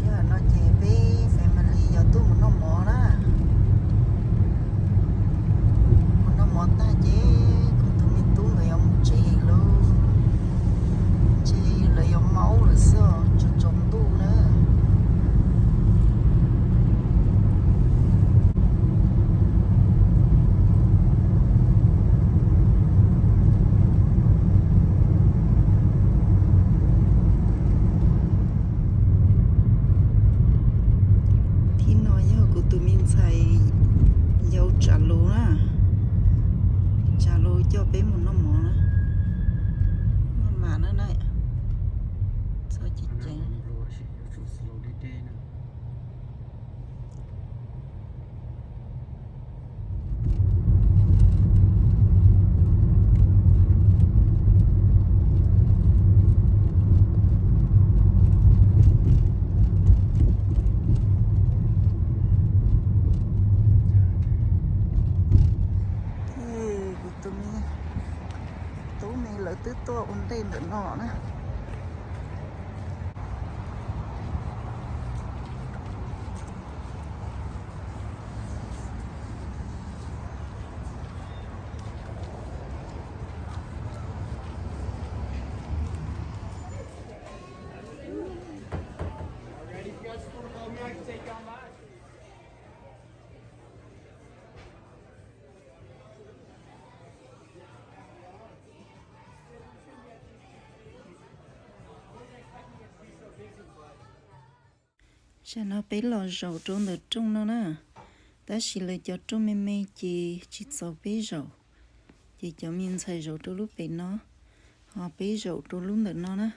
Yog no ces peb family yuav tuaj mus noj mov na. Mus noj mov tag ces kuv tus me tub nkawd yuav mus tsev lawm. Ntshe lawv yuav maub lawm xwb os, tsaus tsaus ntuj na. Thib no yog kuv tus me ntxhais yau Tsav Lus na, Tsav Lus coj peb mus noj mov na, maj mam na na, txhob ceev ceev. Kuv tus me tub me lawv twb tuaj ua ntej ntawm no na. Tam no peb los zaum rau ntawm rooj no na, tab sis lawv cov rooj me me ces tsis txaus peb zaum, ces cov me ntxhais zaum rau lub pem no, ho peb zaum rau lub ntawm no na.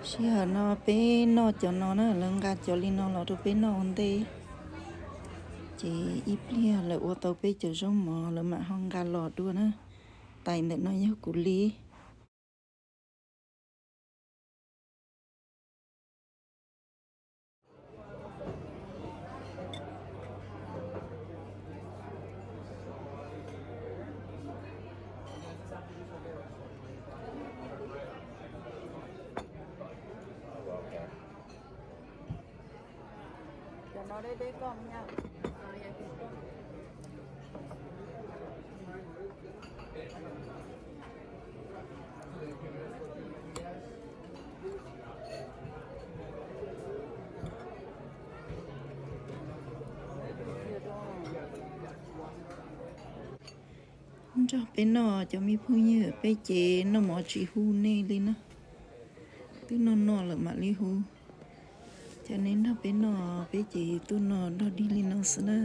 Sij hawm no peb noj cov no na, lawv nqa cov li no los rau peb noj ua ntej, ces ib pliag lawv ua tau peb cov zaub mov lawv mam ho nqa los dua na. Tais ntawm no yog kuv li. Nrog peb noj cov me phooj ywg, peb ces noj mov tsis hu nej li na. Twb noj noj lawm mam li hu. Cov nej nrog peb noj, peb ces tuaj noj nrog dig li no xwb na.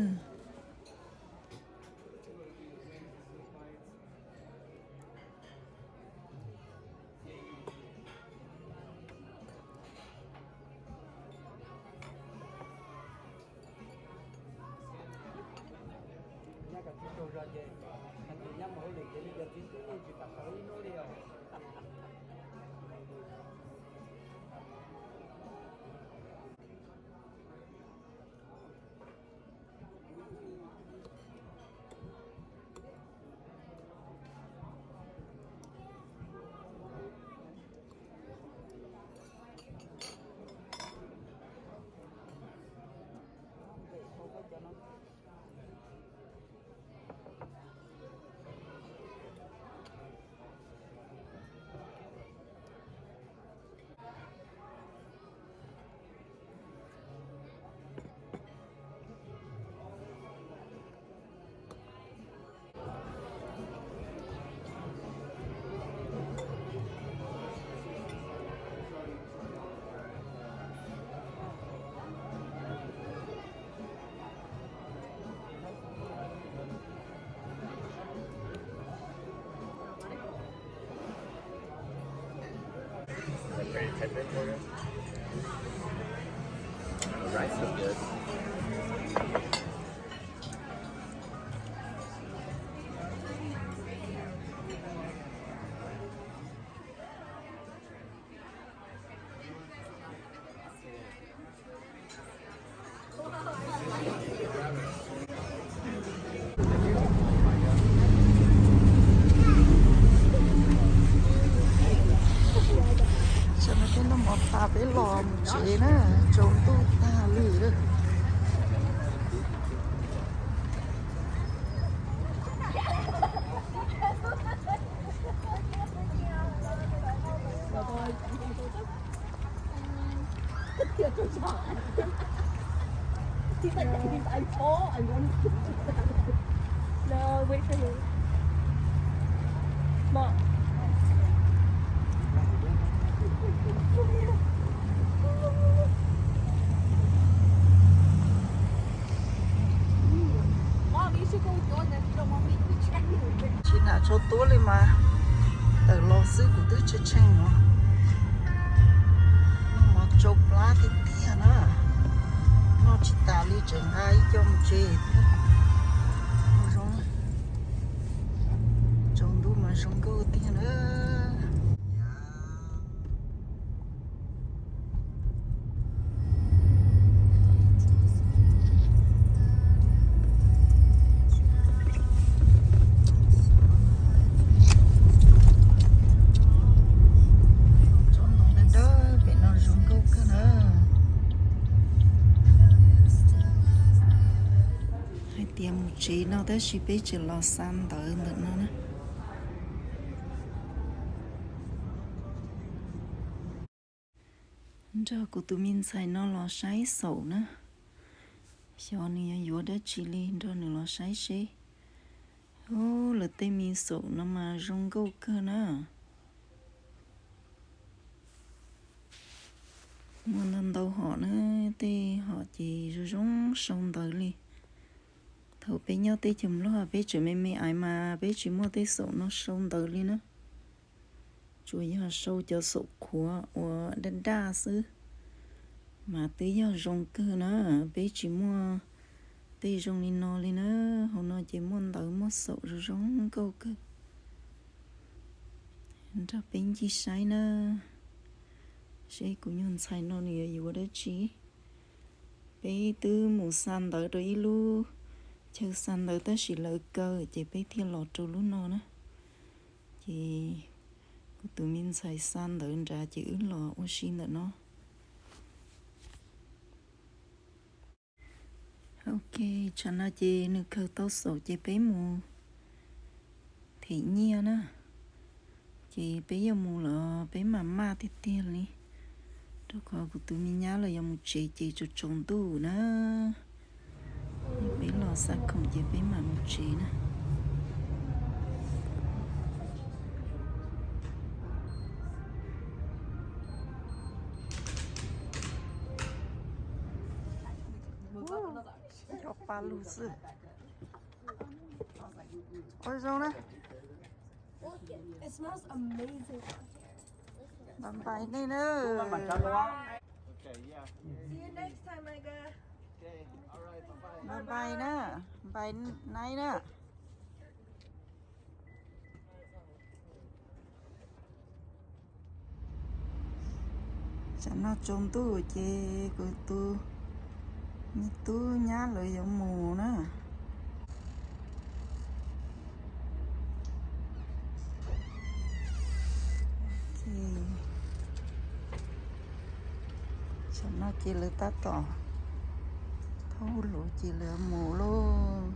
Peb los mus tsev na, tsaus ntuj tag li lawm. He's like, he's, I saw, I want to. No, wait for him. Mom. Mom, you should go with Jordan. You don't want me to be trying to. Tsis nam tsau tuab li mas, tawm los xwb kuv twb tshee tshee no. Noj mov tsau plab tiag tiag na. Noj tsis tas li tseem nqa ib co mus tsev thiab. Zoo, tsaus ntuj mas zoo nkauj tiag na. Tsob ntoo dawb dawb pem no zoo nkauj kawg na. Hais tias mus tsev no tab sis peb tseem los xa ntawv ntawm no na. Nrog kuv tus me ntxhais no los saib xaum na. Xyov nws yuav yuav dab tsi li, nrog nws los saib seb. Ub, lawv tej me xaum no mas zoo nkauj kawg na. Muaj ntau ntau hom na, tej hom ces zoo zoo sau ntawv li. Thaum peb nyob teb chaws Nplog peb tseem me me ais mas peb tsis muaj tej xaum no sau ntawv li na. Tsuas yog sau cov xaum qhuav uas daj daj xwb, mas twb yog zoo kawg na. Peb tsis muaj tej zoo li no li na. Hauv no ces muaj ntawv muaj xaum zoo zoo nkauj kawg. Nrog peb ncig saib na, seb kuv nyuag ntxhais no nws yuav yuav dab tsi. Peb twb mus xa ntawv rau ib lub chaw xa ntawv tab sis lawv kaw ces peb thiaj los rau lub no na. Ces kuv tus me ntxhais xa ntawv nrad ces wb los ua si ntawm no. Ok, tsam no ces nws khaws tau xaum ces peb mus them nyiaj na. Ces peb yuav mus los peb mam maj tiag tiag li, rau qhov kuv tus me nyab los yuav mus tsev ces tsaus tsaus ntuj na. Peb los xa khoom ces peb mam mus tsev na. Cov pa lug xwb. Ua zoo na. It smells amazing. Bye bye nej na. See you next time, Micah. Bye bye na. Bye night na. Tsam no tsaus ntuj ces kuv tus me tub nyab lawv yuav mus na. Ok. Tsam no ces lawv tab tom thaub hauj lwm ces lawv mus lauj.